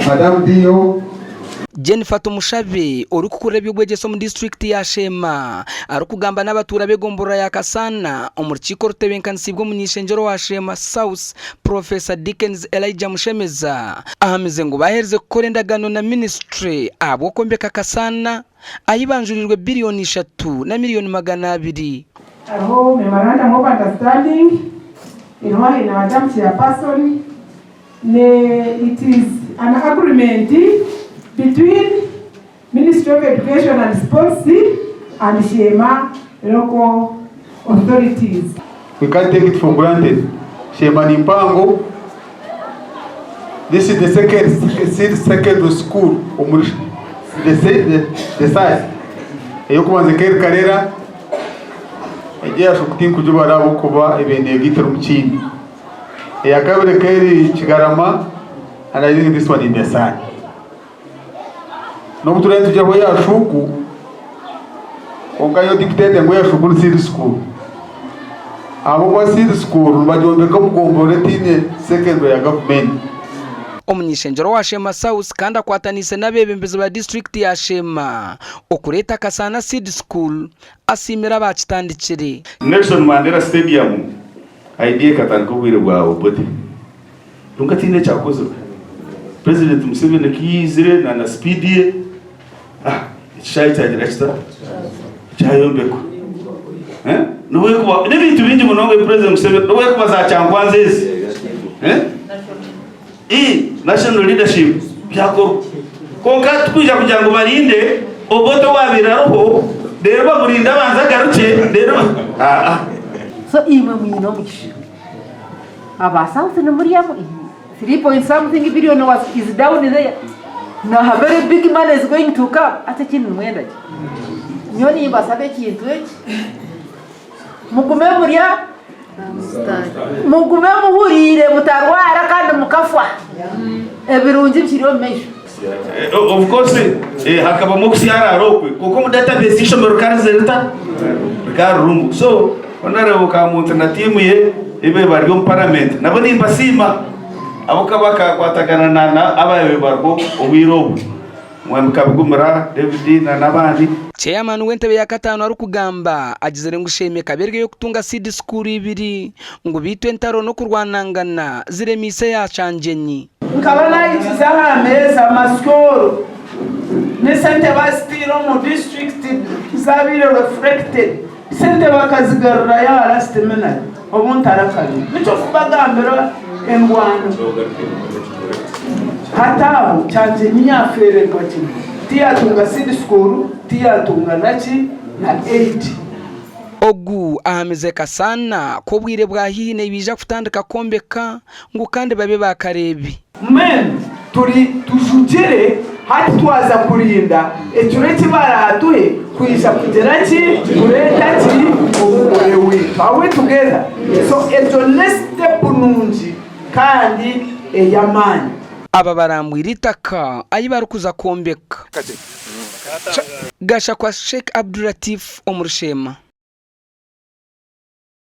Madam DO. Jennifer Tumushabe orikukurira eby'obwegyese omu disiturikiti ya Sheema arikugamba n'abatuura b'egomborora ya Kasaana omu rukiiko orutebenkanisiibwe omuny'eishengyero wa Sheema South Professor Dickens Elijah Mushemeza ahamize ngu baaherize kukora endagaano na minisiture ahabw'okwombeka Kasaana ahi banjuriirwe biriyoni ishatu na miriyoni 200. Hariho memorandum of understanding eriho ahi na Madam Chairperson ne it is an agreement between Ministry of Education and Sports and Sheema local authorities. We can't take it for granted. Sheema ni mpango. This is the second seed secondary school omuri the, the, the size. Eyokubanza ekeri Karera, egi eyashuku tinkugibara ahabw'okuba ebaire neegaitira omu kindi. Eyakabiri ekeri Kigarama and I think this one in the side. N'obu turiyo nitugyaho eya shuuku, kwonka yo tikuteete ngu eya shuuku ni seed school. Ahabw'okuba seed school nibagyombeka omu gomborora etaine secondary ya gavumenti. Omuny'eishengyero wa Sheema South kandi akwataniise n'abeebembezi ba disiturikiti ya Sheema okureeta Kasaana Seed School asiimire abaakitandikire. Nelson Mandela Stadium idea ekatandika obwire bwa Obote. Kwonka tihaine ekyakozirwe. President Museveni ku yaizire na na speed ye, ah, ekishaayi kyagira kita? Kyayombekwa. Eh? N'obu erikuba n'ebintu bingi munonga ebi President Museveni, n'obu erikuba za Kyankwanzi ezi. Eh? Ii, national leadership byakorwa. Kwonka tikwija kugira ngu barinde Obote owaabaire ariho, reero bamurinde abanze agarukye, reero ah ah. So imwe mwine omugisha. Aba South nimuryamu 3 point something billion was is down there na a very big money is going to come ati ekindi nimwenda ki nyowe nimbasaba ekintu eki mugume murya mugume muhuriire mutarwara kandi mukafwa ebirungi bikiri omu maisho. Of course hakabamu okusyaraara okwe kwonka omu database y'eishomero rikaba rizire rita? Rikaba ririmu. So Honourable Kamuntu na tiimu ye ebe bari omu parliament nabo nimbasiima ahabw'okuba bakakwatagana na na ababaire bariho obwire obwo Mwami Kabigumira David na n'abandi. Chairman w'entebe ya kataano arikugamba agizire ngu Sheema ekaba eri ey'okutunga seed school ibiri ngu beitu entaro n'okurwanangana ziremiise eya Kyangyenyi. Nkaba nahikize aha meeza amasyooro n'esente baziteire omu disiturikiti zabaire reflected, sente bakazigarurayo aha last minute obu ntarakabire. Nikyo kubagambira endwano hati aho Kyangyenyi yafeererwa kimwe tiyatunga seed school, tiyatunga naki na aid. Ogu ahamize Kasaana ku obwire bwa haihi nibaija kutandika kwombeka ngu kandi babe baakareebi. Mbwenu turi tujugire, hati twaza kurinda ekiro eki baraatuhe kwija kugira ki? Kureeta ki? Omugore waitu. Are we together? So egyo ni step nungi kandi ey'amaani. Aba barambwire eitaka ahi barikuza kwombeka. Gashakwa Sheikh Abdulatif omuri Sheema.